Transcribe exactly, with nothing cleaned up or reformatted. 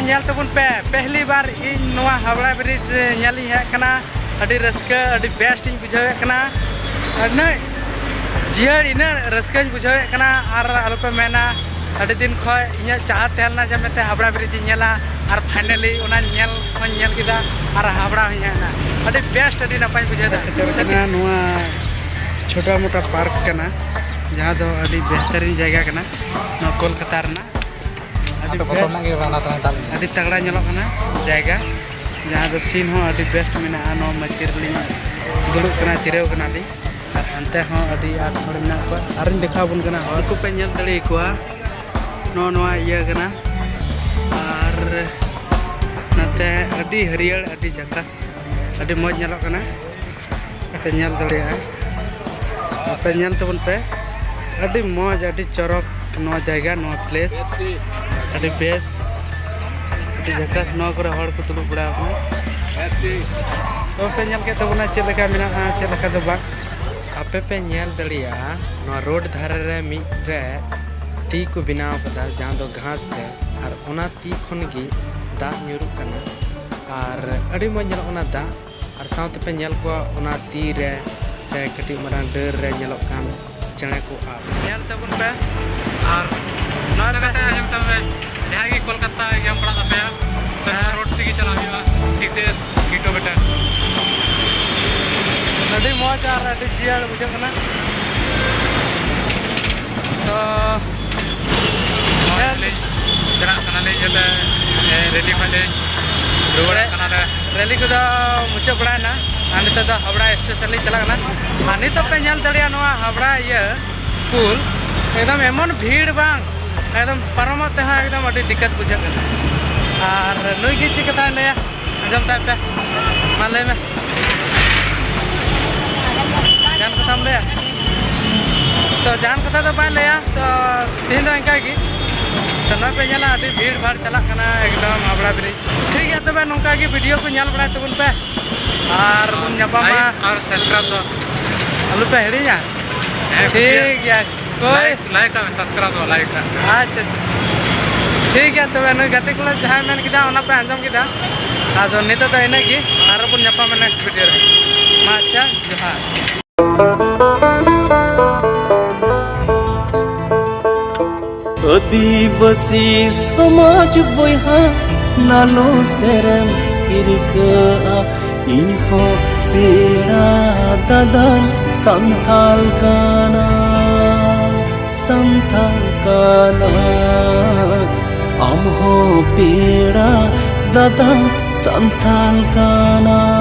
ᱧᱮᱞ ᱛᱟᱵᱚᱱ ᱯᱮ, ᱯᱮᱦᱞᱤ ᱵᱟᱨ ᱤᱧ ᱱᱚᱣᱟ ᱦᱟᱣᱲᱟ ᱵᱨᱤᱡᱽ ᱧᱮᱞ ᱤᱧ ᱦᱮᱡ ᱟᱠᱟᱱᱟ᱾ ᱟᱹᱰᱤ ᱨᱟᱹᱥᱠᱟᱹ, ᱟᱹᱰᱤ ᱵᱮᱥᱴ ᱤᱧ ᱵᱩᱡᱷᱟᱹᱣᱮᱫ ᱠᱟᱱᱟ᱾ ᱩᱱᱟᱹᱜ ᱡᱤᱭᱟᱹᱲ, ᱤᱱᱟᱹᱜ ᱨᱟᱹᱥᱠᱟᱹᱧ ᱵᱩᱡᱷᱟᱹᱣᱮᱫ ᱠᱟᱱᱟ᱾ ᱟᱨ ᱟᱞᱚᱯᱮ ᱢᱮᱱᱟ, ᱟᱹᱰᱤ ᱫᱤᱱ ᱠᱷᱚᱱ ᱤᱧᱟᱹᱜ ᱪᱟᱦᱟ ᱛᱟᱦᱮᱸ ᱞᱮᱱᱟ ᱡᱮ ᱢᱮᱱᱛᱮ ᱦᱟᱣᱲᱟ ᱵᱨᱤᱡᱽ ᱤᱧ ᱧᱮᱞᱟ, ᱟᱨ ᱯᱷᱟᱭᱱᱟᱞᱤ ᱚᱱᱟ ᱧᱮᱞ ᱦᱚᱸᱧ ᱧᱮᱞ ᱠᱮᱫᱟ ᱟᱨ ᱦᱟᱣᱲᱟ ᱦᱚᱸᱧ ᱦᱮᱡ ᱮᱱᱟ᱾ ᱟᱹᱰᱤ ᱵᱮᱥᱴ, ᱟᱹᱰᱤ ᱱᱟᱯᱟᱭᱤᱧ ᱵᱩᱡᱷᱟᱹᱣ ᱮᱫᱟ᱾ ᱥᱮᱴᱮᱨ ᱠᱟᱱᱟ᱾ ᱱᱚᱣᱟ ᱪᱷᱳᱴᱟ ᱢᱳᱴᱟ ᱯᱟᱨᱠ ᱠᱟᱱᱟ, ᱡᱟᱦᱟᱸ ᱫᱚ ᱟᱹᱰᱤ ᱵᱮᱦᱛᱟᱨᱤᱱ ᱡᱟᱭᱜᱟ ᱠᱟᱱᱟ ᱱᱚᱣᱟ ᱠᱳᱞᱠᱟᱛᱟ ᱨᱮᱱᱟᱜ᱾ ᱟᱹᱰᱤ ᱟᱫᱚ ᱵᱮᱥ᱾ ᱵᱚᱛᱚᱨ ᱧᱚᱜ ᱜᱮ ᱨᱟᱱᱟ ᱛᱟᱦᱮᱸ ᱫᱟᱜ ᱧᱩ᱾ ᱟᱹᱰᱤ ᱛᱟᱜᱲᱟ ᱧᱮᱞᱚᱜ ᱠᱟᱱᱟ ᱡᱟᱭᱜᱟ, ᱡᱟᱦᱟᱸ ᱫᱚ ᱥᱤᱱ ᱦᱚᱸ ᱟᱹᱰᱤ ᱵᱮᱥᱴ ᱢᱮᱱᱟᱜᱼᱟ᱾ ᱱᱚᱣᱟ ᱢᱟᱹᱪᱤ ᱨᱮᱞᱤᱧ ᱫᱩᱲᱩᱵ ᱠᱟᱱᱟ, ᱡᱤᱨᱟᱹᱣ ᱠᱟᱱᱟᱞᱤᱧ, ᱟᱨ ᱦᱟᱱᱛᱮ ᱦᱚᱸ ᱟᱹᱰᱤ ᱟᱸᱴ ᱦᱚᱲ ᱢᱮᱱᱟᱜ ᱠᱚᱣᱟ᱾ ᱟᱨᱤᱧ ᱫᱮᱠᱷᱟᱣ ᱟᱵᱚᱱ ᱠᱟᱱᱟ, ᱦᱚᱲ ᱠᱚᱯᱮ ᱧᱮᱞ ᱫᱟᱲᱮᱭᱟᱠᱚᱣᱟ᱾ ᱱᱚᱜᱼᱚ ᱱᱚᱣᱟ ᱤᱭᱟᱹ ᱠᱟᱱᱟ, ᱟᱨ ᱱᱟᱛᱮ ᱟᱹᱰᱤ ᱦᱟᱹᱨᱭᱟᱹᱲ, ᱟᱹᱰᱤ ᱡᱟᱠᱟᱥ, ᱟᱹᱰᱤ ᱢᱚᱡᱽ ᱧᱮᱞᱚᱜ ᱠᱟᱱᱟ᱾ ᱯᱮ ᱧᱮᱞ ᱫᱟᱲᱮᱭᱟᱜᱼᱟ, ᱟᱯᱮ ᱧᱮᱞ ᱛᱟᱵᱚᱱ ᱯᱮ᱾ ᱟᱹᱰᱤ ᱢᱚᱡᱽ, ᱟᱹᱰᱤ ᱪᱚᱨᱚᱠ ᱱᱚᱣᱟ ᱡᱟᱭᱜᱟ, ᱱᱚᱣᱟ ᱯᱞᱮᱥ, ᱟᱹᱰᱤ ᱵᱮᱥ, ᱟᱹᱰᱤ ᱡᱷᱟᱠᱟᱥ᱾ ᱱᱚᱣᱟ ᱠᱚᱨᱮ ᱦᱚᱲ ᱠᱚ ᱫᱩᱲᱩᱵ ᱵᱟᱲᱟ ᱟᱠᱟᱱᱟ᱾ ᱛᱚ ᱯᱮ ᱧᱮᱞ ᱠᱮᱫ ᱛᱟᱵᱚᱱᱟ ᱪᱮᱫ ᱞᱮᱠᱟ ᱢᱮᱱᱟᱜᱼᱟ, ᱪᱮᱫ ᱞᱮᱠᱟ ᱫᱚ ᱵᱟᱝ᱾ ᱟᱯᱮ ᱯᱮ ᱧᱮᱞ ᱫᱟᱲᱮᱭᱟᱜᱼᱟ, ᱱᱚᱣᱟ ᱨᱳᱰ ᱫᱷᱟᱨᱮ ᱨᱮ ᱢᱤᱫ ᱨᱮ ᱛᱤ ᱠᱚ ᱵᱮᱱᱟᱣ ᱠᱟᱫᱟ, ᱡᱟᱦᱟᱸ ᱫᱚ ᱜᱷᱟᱥ ᱛᱮ, ᱟᱨ ᱚᱱᱟ ᱛᱤ ᱠᱷᱚᱱ ᱜᱮ ᱫᱟᱜ ᱧᱩᱨᱩᱜ ᱠᱟᱱᱟ᱾ ᱟᱨ ᱟᱹᱰᱤ ᱢᱚᱡᱽ ᱧᱮᱞᱚᱜ ᱠᱟᱱᱟ ᱫᱟᱜ᱾ ᱟᱨ ᱥᱟᱶᱛᱮ ᱯᱮ ᱧᱮᱞ ᱠᱚᱣᱟ ᱚᱱᱟ ᱛᱤ ᱨᱮ ᱥᱮ ᱠᱟᱹᱴᱤᱡ ᱢᱟᱨᱟᱝ ᱰᱟᱹᱨ ᱨᱮ ᱧᱮᱞᱚᱜ ᱠᱟᱱ ᱪᱮᱬᱮ ᱠᱚ ᱟᱵ᱾ ᱧᱮᱞ ᱛᱟᱵᱚᱱ ᱯᱮ᱾ ᱟᱨ ᱱᱚᱣᱟ ᱠᱟᱛᱷᱟ ᱟᱸᱡᱚᱢ ᱛᱟᱵᱚᱱ ᱯᱮ, ᱡᱟᱦᱟᱸᱭ ᱜᱮ ᱠᱳᱞᱠᱟᱛᱟ ᱮᱠᱡᱟᱢ ᱯᱟᱲᱟᱜ ᱛᱟᱯᱮᱭᱟ, ᱛᱚ ᱱᱚᱣᱟ ᱨᱳᱰ ᱛᱮᱜᱮ ᱪᱟᱞᱟᱜ ᱦᱩᱭᱩᱜᱼᱟ, ᱴᱤ ᱥᱤ ᱮᱥ ᱜᱮᱴᱳ ᱵᱮᱴᱟᱨ᱾ ᱟᱹᱰᱤ ᱢᱚᱡᱽ ᱟᱨ ᱟᱹᱰᱤ ᱡᱤᱭᱟᱹᱲ ᱵᱩᱡᱷᱟᱹᱜ ᱠᱟᱱᱟ᱾ ᱛᱚ ᱱᱚᱜᱼᱚᱭ ᱞᱤᱧ ᱪᱟᱞᱟᱜ ᱠᱟᱱᱟᱞᱤᱧ ᱤᱭᱟᱹᱛᱮ, ᱮ, ᱨᱮᱞᱤ ᱠᱷᱚᱱ ᱞᱤᱧ ᱨᱩᱣᱟᱹᱲᱚᱜ ᱠᱟᱱᱟᱞᱮ᱾ ᱨᱮᱞᱤ ᱠᱚᱫᱚ ᱢᱩᱪᱟᱹᱫ ᱵᱟᱲᱟᱭᱮᱱᱟ ᱟᱨ ᱱᱤᱛᱚᱜ ᱫᱚ ᱦᱟᱣᱲᱟ ᱥᱴᱮᱥᱚᱱ ᱞᱤᱧ ᱪᱟᱞᱟᱜ ᱠᱟᱱᱟ᱾ ᱟᱨ ᱱᱤᱛᱚᱜ ᱯᱮ ᱧᱮᱞ ᱫᱟᱲᱮᱭᱟᱜᱼᱟ ᱱᱚᱣᱟ ᱦᱟᱣᱲᱟ ᱤᱭᱟᱹ ᱯᱩᱞ, ᱮᱠᱫᱚᱢ ᱮᱢᱚᱱ ᱵᱷᱤᱲ ᱵᱟᱝ, ᱮᱠᱫᱚᱢ ᱯᱟᱨᱚᱢᱚᱜ ᱛᱮᱦᱚᱸ ᱮᱠᱫᱚᱢ ᱟᱹᱰᱤ ᱫᱤᱠᱠᱟᱛ ᱵᱩᱡᱷᱟᱹᱜ ᱠᱟᱱᱟ᱾ ᱟᱨ ᱱᱩᱭ ᱜᱮ ᱪᱮᱫ ᱠᱟᱛᱷᱟᱭ ᱞᱟᱹᱭᱟ? ᱟᱸᱡᱚᱢ ᱛᱟᱭ ᱯᱮ, ᱢᱟ ᱞᱟᱹᱭ ᱢᱮ᱾ ᱡᱟᱦᱟᱱ ᱠᱟᱛᱷᱟᱢ ᱞᱟᱹᱭᱟ? ᱛᱚ ᱡᱟᱦᱟᱱ ᱠᱟᱛᱷᱟ ᱫᱚ ᱵᱟᱭ ᱞᱟᱹᱭᱟ᱾ ᱛᱚ ᱛᱮᱦᱮᱧ ᱫᱚ ᱤᱱᱠᱟ ᱜᱮ᱾ ᱛᱚ ᱱᱚᱜᱼᱚᱭ ᱯᱮ ᱧᱮᱞᱟ, ᱟᱹᱰᱤ ᱵᱷᱤᱲ ᱵᱷᱟᱲ ᱪᱟᱞᱟᱜ ᱠᱟᱱᱟ ᱮᱠᱫᱚᱢ ᱦᱟᱣᱲᱟ ᱵᱨᱤᱡᱽ᱾ ᱴᱷᱤᱠ ᱜᱮᱭᱟ, ᱛᱚᱵᱮ ᱱᱚᱝᱠᱟ ᱜᱮ ᱵᱷᱤᱰᱤᱭᱳ ᱠᱚ ᱧᱮᱞ ᱵᱟᱲᱟᱭ ᱛᱟᱵᱚᱱ ᱯᱮ, ᱟᱨ ᱵᱚᱱ ᱧᱟᱯᱟᱢᱟ᱾ ᱞᱟᱭᱤᱠ ᱟᱨ ᱥᱟᱵᱥᱠᱨᱟᱭᱤᱵ ᱫᱚ ᱟᱞᱚ ᱯᱮ ᱦᱤᱲᱤᱧᱟ᱾ ᱦᱮᱸ, ᱴᱷᱤᱠ ᱠᱩᱥᱤᱭᱟᱜ ᱜᱮᱭᱟ᱾ ᱠᱚᱭ᱾ ᱞᱟᱭᱤᱠ, ᱞᱟᱭᱤᱠ ᱠᱟᱜ ᱢᱮ, ᱥᱟᱵᱥᱠᱨᱟᱭᱤᱵ ᱫᱚ ᱞᱟᱭᱤᱠ ᱠᱟᱜ ᱢᱮ᱾ ᱟᱪᱪᱷᱟ, ᱟᱪᱪᱷᱟ᱾ ᱴᱷᱤᱠ ᱜᱮᱭᱟ, ᱛᱚᱵᱮ ᱱᱩᱭ ᱜᱟᱛᱮ ᱠᱚᱲᱟ ᱡᱟᱦᱟᱸᱭ ᱢᱮᱱ ᱠᱮᱫᱟ, ᱚᱱᱟ ᱯᱮ ᱟᱸᱡᱚᱢ ᱠᱮᱫᱟ᱾ ᱟᱫᱚ ᱱᱤᱛᱚᱜ ᱫᱚ ᱤᱱᱟᱹᱜ ᱜᱮ, ᱟᱨᱚ ᱵᱚᱱ ᱧᱟᱯᱟᱢᱟ next video ᱨᱮ᱾ ᱢᱟ ᱟᱪᱪᱷᱟ, ᱡᱚᱦᱟᱨ᱾ ᱟᱹᱫᱤᱵᱟᱹᱥᱤ ᱥᱚᱢᱟᱡᱽ ᱵᱚᱭᱦᱟ, ᱱᱟᱞᱚ ᱥᱮᱨᱮᱢ ᱦᱤᱨᱠᱟᱹᱜᱼᱟ᱾ ᱤᱧ ᱦᱚᱸ ᱯᱮᱲᱟ ᱫᱟᱫᱟᱧ ᱥᱟᱱᱛᱟᱞ ᱠᱟᱱᱟ, ᱥᱟᱱᱛᱟᱞ ᱠᱟᱱᱟ᱾ ᱟᱢ ᱦᱚᱸ ᱯᱮᱲᱟ ᱫᱟᱫᱟᱢ ᱥᱟᱱᱛᱟᱞ ᱠᱟᱱᱟ᱾